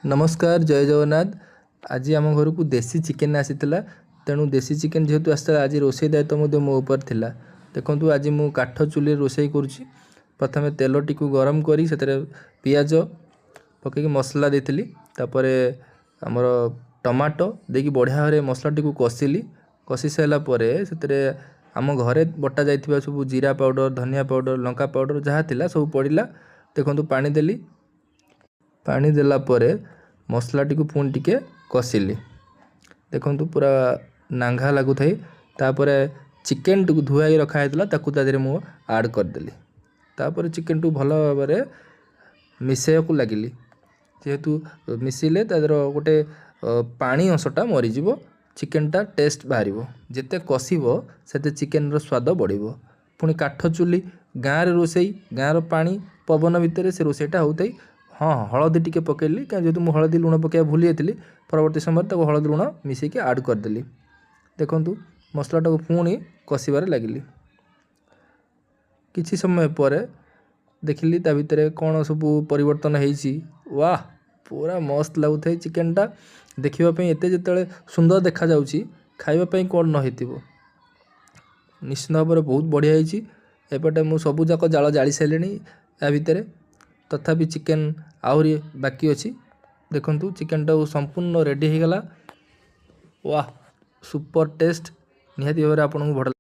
ନମସ୍କାର, ଜୟ ଜଗନ୍ନାଥ। ଆଜି ଆମ ଘରକୁ ଦେଶୀ ଚିକେନ୍ ଆସିଥିଲା। ତେଣୁ ଦେଶୀ ଚିକେନ୍ ଯେହେତୁ ଆସିଥିଲା, ଆଜି ରୋଷେଇ ଦାୟିତ୍ୱ ମଧ୍ୟ ମୋ ଉପରେ ଥିଲା। ଦେଖନ୍ତୁ, ଆଜି ମୁଁ କାଠ ଚୁଲିରେ ରୋଷେଇ କରୁଛି। ପ୍ରଥମେ ତେଲଟିକୁ ଗରମ କରି ସେଥିରେ ପିଆଜ ପକାଇକି ମସଲା ଦେଇଥିଲି। ତାପରେ ଆମର ଟମାଟୋ ଦେଇକି ବଢ଼ିଆ ଭାବରେ ମସଲାଟିକୁ କଷିଲି। କଷି ସାରିଲା ପରେ ସେଥିରେ ଆମ ଘରେ ବଟା ଯାଇଥିବା ସବୁ ଜିରା ପାଉଡ଼ର, ଧନିଆ ପାଉଡ଼ର, ଲଙ୍କା ପାଉଡ଼ର ଯାହା ଥିଲା ସବୁ ପଡ଼ିଲା। ଦେଖନ୍ତୁ, ପାଣି ଦେଲି। ପାଣି ଦେଲା ପରେ ମସଲାଟିକୁ ପୁଣି ଟିକେ କଷିଲି। ଦେଖନ୍ତୁ, ପୁରା ନାଙ୍ଘା ଲାଗୁଥାଏ। ତାପରେ ଚିକେନଟିକୁ ଧୁଆ ହେଇ ରଖା ହେଇଥିଲା, ତାକୁ ତା ଦେହରେ ମୁଁ ଆଡ଼୍ କରିଦେଲି। ତାପରେ ଚିକେନଟିକୁ ଭଲ ଭାବରେ ମିଶାଇବାକୁ ଲାଗିଲି। ଯେହେତୁ ମିଶିଲେ ତା ଦେହର ଗୋଟେ ପାଣି ଅଂଶଟା ମରିଯିବ, ଚିକେନଟା ଟେଷ୍ଟ ବାହାରିବ। ଯେତେ କଷିବ, ସେତେ ଚିକେନର ସ୍ୱାଦ ବଢ଼ିବ। ପୁଣି କାଠ ଚୁଲି, ଗାଁରେ ରୋଷେଇ, ଗାଁର ପାଣି ପବନ ଭିତରେ ସେ ରୋଷେଇଟା ହେଉଥାଏ। ହଁ, ହଳଦୀ ଟିକେ ପକାଇଲି, କାରଣ ଯେହେତୁ ମୁଁ ହଳଦୀ ଲୁଣ ପକାଇବା ଭୁଲି ଯାଇଥିଲି, ପରବର୍ତ୍ତୀ ସମୟରେ ତାକୁ ହଳଦୀ ଲୁଣ ମିଶାଇକି ଆଡ଼୍ କରିଦେଲି। ଦେଖନ୍ତୁ, ମସଲାଟାକୁ ପୁଣି କଷିବାରେ ଲାଗିଲି। କିଛି ସମୟ ପରେ ଦେଖିଲି ତା ଭିତରେ କ'ଣ ସବୁ ପରିବର୍ତ୍ତନ ହେଇଛି। ୱାହ, ପୁରା ମସ୍ତ ଲାଗୁଥାଏ ଚିକେନଟା। ଦେଖିବା ପାଇଁ ଏତେ ଯେତେବେଳେ ସୁନ୍ଦର ଦେଖାଯାଉଛି, ଖାଇବା ପାଇଁ କ'ଣ ନ ହେଇଥିବ? ନିଶ୍ଚିତ ଭାବରେ ବହୁତ ବଢ଼ିଆ ହେଇଛି। ଏପଟେ ମୁଁ ସବୁଯାକ ଜାଳ ଜାଳି ସାରିଲିଣି ୟା ଭିତରେ, ତଥାପି ଚିକେନ୍ ଆହୁରି ବାକି ଅଛି। ଦେଖନ୍ତୁ, ଚିକେନଟାକୁ ସମ୍ପୂର୍ଣ୍ଣ ରେଡ଼ି ହେଇଗଲା। ୱାହ, ସୁପର ଟେଷ୍ଟ। ନିହାତି ଭାବରେ ଆପଣଙ୍କୁ ଭଲ